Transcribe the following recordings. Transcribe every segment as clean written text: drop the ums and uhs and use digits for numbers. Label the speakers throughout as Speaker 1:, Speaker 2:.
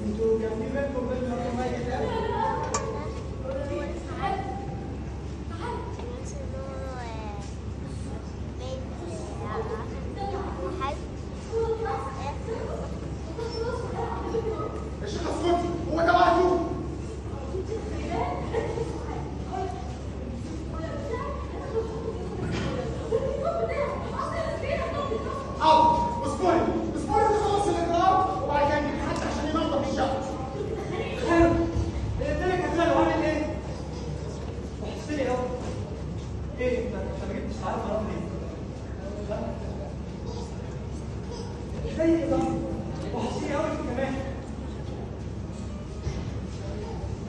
Speaker 1: انتوا كان في بينكم بنت ميت قوي؟
Speaker 2: تعال تعال.
Speaker 1: يا شيخ اسكتي، هو ده وقته؟ حاضر، اصبري اصبري نخلص الاجراءات وبعد كده نجيب حد عشان ينظف الشقة.
Speaker 3: خير، ازيك يا خالو، عامل ايه؟ وحشتني قوي. ايه انت ما جبتش معاك مرات ليه؟ ازيك يا صاحبي؟ وحشتني قوي كمان.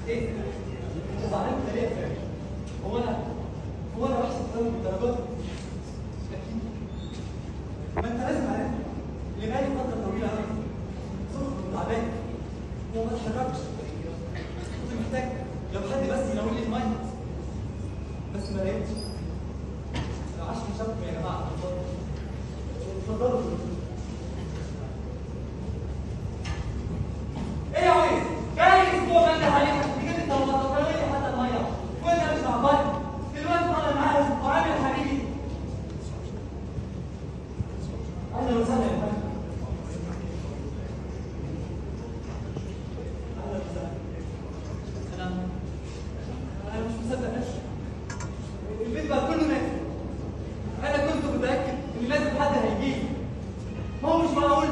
Speaker 3: ايه؟ انت زعلان كده ليه يا خالو؟ هو انا وحش قوي بالدرجة دي؟ اكيد. ما انت لازم عارفني اللي بقالي فترة طويلة قوي سخن وتعبان وما اتحركش. كنت محتاج لو حد بس يناولني المية، بس ما لقيتش. عاش من شافكم يا جماعة. اتفضلوا اتفضلوا. ايه يا ويس؟ جاي اسبوع ما انت عليك تجيب الطلبات وتناولني حتى المية وانت مش معبرني. دلوقتي طالع معاهم وعامل حبيبي. اهلا وسهلا يا فندم. اهلا وسهلا. انا مش مصدق نفسي. البيت بقى كله ناس. انا كنت متاكد ان لازم حد هيجي لي. ما هو مش معقول،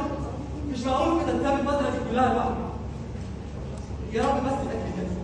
Speaker 3: مش معقول كنت اتساب الفترة دي كلها لوحدي. يا رب بس الاكل ده.